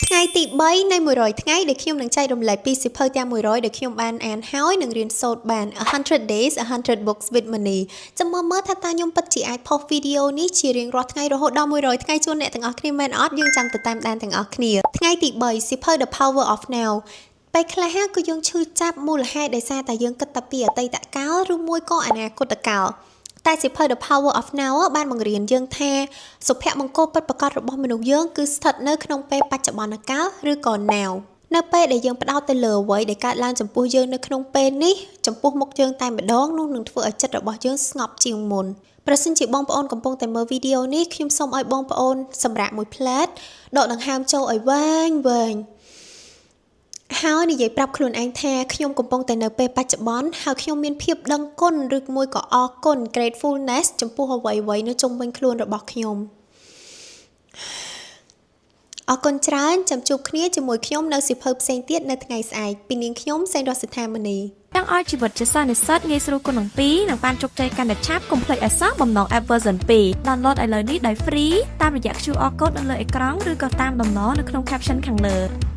ថ្ងៃទី3នៃ100ថ្ងៃដែលខ្ញុំនឹងចែករំលែកពីសៀវភៅទាំង100ដែលខ្ញុំបានអានហើយនិងរៀនសូត្របាន100 days 100 books with Mony ចាំមើលមើលថាតើខ្ញុំពិតជាអាចផុសវីដេអូនេះជារៀងរាល់ថ្ងៃរហូតដល់100ថ្ងៃជូនអ្នកទាំងអស់គ្នាមែនអត់យើងចាំទៅតាមដានទាំងអស់គ្នាថ្ងៃទី3សៀវភៅ The Power of Now ពេលខ្លះគឺយើងឈឺចាប់មូលហេតុដោយសារតែយើងគិតតែពីអតីតកាលឬមួយក៏អនាគតកាលតែសៀវភៅ The Power of Now បានបង្រៀនយើងថាសុភមង្គលពិតប្រាកដរបស់មនុស្សយើងគឺស្ថិតនៅក្នុងពេលបច្ចុប្បន្នកាលឬក៏ now នៅពេលដែលយើងផ្ដោតទៅលើអ្វីដែលកើតឡើងចំពោះយើងនៅក្នុងពេលនេះចំពោះមុខយើងតែម្ដងនោះនឹងធ្វើឲ្យចិត្តរបស់យើងស្ងប់ជាងមុនប្រសិនជាបងប្អូនកំពុងតែមើលវីដេអូនេះខ្ញុំសូមឲ្យបងប្អូនសម្រាកមួយភ្លែតដកដង្ហើមចូលឲ្យវែងវែងហើយនិយាយប្រាប់ខ្លួនឯងថាខ្ញុំកំពុងតែនៅពេលបច្ចុប្បន្នហើយខ្ញុំមានភាពដឹងគុណឬមួយក៏អរគុណ gratefulness ចំពោះអ្វីៗនៅជុំវិញខ្លួនរបស់ខ្ញុំអរគុណច្រើនចាំជួបគ្នាជាមួយខ្ញុំនៅសៀវភៅផ្សេងទៀតនៅថ្ងៃស្អែកពីនាងខ្ញុំសេងរស់សិដ្ឋាមនី ចង់ឲ្យជីវិតជាសិស្សនិស្សិតងាយស្រួលគុណនឹង2និងបានជោគជ័យកាន់តែឆាប់កុំភ្លេចឲ្យសោះបំណង App version 2 Download ឥឡូវនេះដោយ free តាមរយៈ QR code នៅលើអេក្រង់ឬក៏តាមតំណនៅក្នុង caption ខាងលើ។